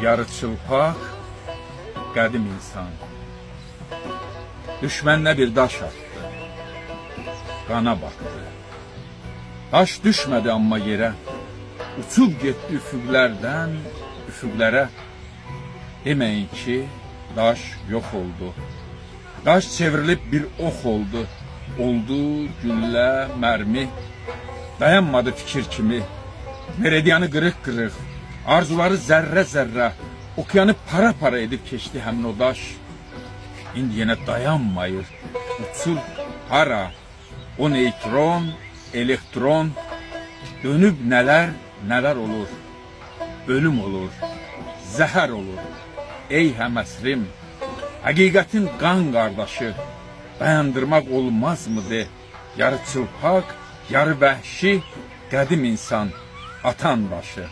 Yarı çılpaq, qədim insan. Düşməninə bir daş atdı. Qana batdı. Daş düşmədi amma yerə. Uçub getdi üfüqlərdən üfüqlərə. Deməyin ki, daş yox oldu. Daş çevrilib bir ox oldu. Oldu güllə, mərmi. Dayanmadı fikir kimi. Meridianı qırıq-qırıq, arzuları zərrə-zərrə, okeanı para-para edib keçdi həmin o daş. İndi yenə dayanmayır. Uçur hara? O neytron, elektron dönüb nələr, nələr olur. Ölüm olur, zəhər olur. Ey həməsirim, həqiqətin qan qardaşı, dayandırmaq olmazmı de? Yarı çılpaq, yarı vəhşi, qədim insan, atan daşı.